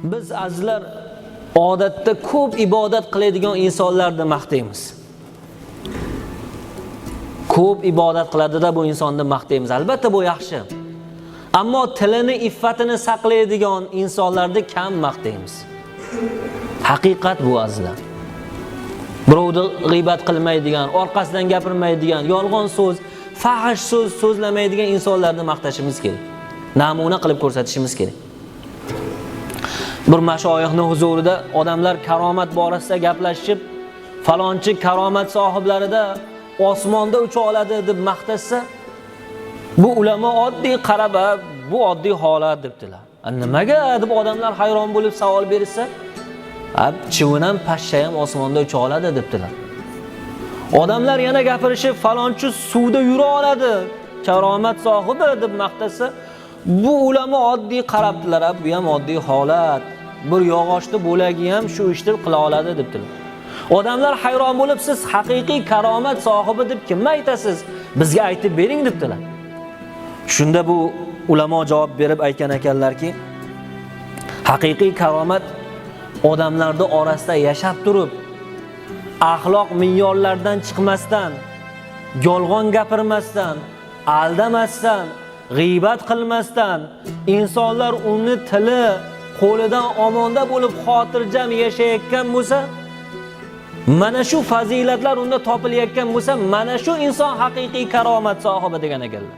Biz azizlar odatda ko'p ibodat qiladigan insonlarni maqtaymiz. Ko'p ibodat qiladida bu insonni maqtaymiz. Albatta bu yaxshi. Ammo tilini, iffatini saqlaydigan insonlarni kam maqtaymiz. Haqiqat bu azizlar. Birovni g'iybat qilmaydigan, orqasidan gapirmaydigan, yolg'on so'z, fahish so'z so'zlamaydigan insonlarni maqtashimiz kerak. Namuna qilib ko'rsatishimiz kerak. Bir mashoyixni huzurida odamlar karomat borasida gaplashib, falonchi karomat sohiblarida osmonda ucha oladi deb maqtashsa, bu ulamo oddiy qarab, bu oddiy holat debdilar. Nimaga deb odamlar hayron bo'lib savol berishsa, chivin ham pashsha ham osmonda ucha oladi debdilar. Odamlar yana gapirishib, falonchi suvda yura oladi, karomat sohibi deb maqtasa, bu ulamo oddiy qarabdilar, bu ham oddiy holat. Bir yog'ochni bo'lagi ham shu ishni qila oladi debdilar. Odamlar hayron bo'lib, siz haqiqiy karomat sohibi deb kimni aytasiz? Bizga aytib bering debdilar. Shunda bu ulamo javob berib aytgan ekanlarki, haqiqiy karomat odamlarning orasida yashab turib, axloq me'yorlaridan chiqmasdan, yolg'on gapirmasdan, aldamasdan, g'iybat qilmasdan, insonlar uni tili qo'lidan omonda bo'lib xotirjam yashayotgan bo'lsa, mana shu fazilatlar unda topilayotgan bo'lsa, mana shu inson haqiqiy karomat sohibi degan ekanlar.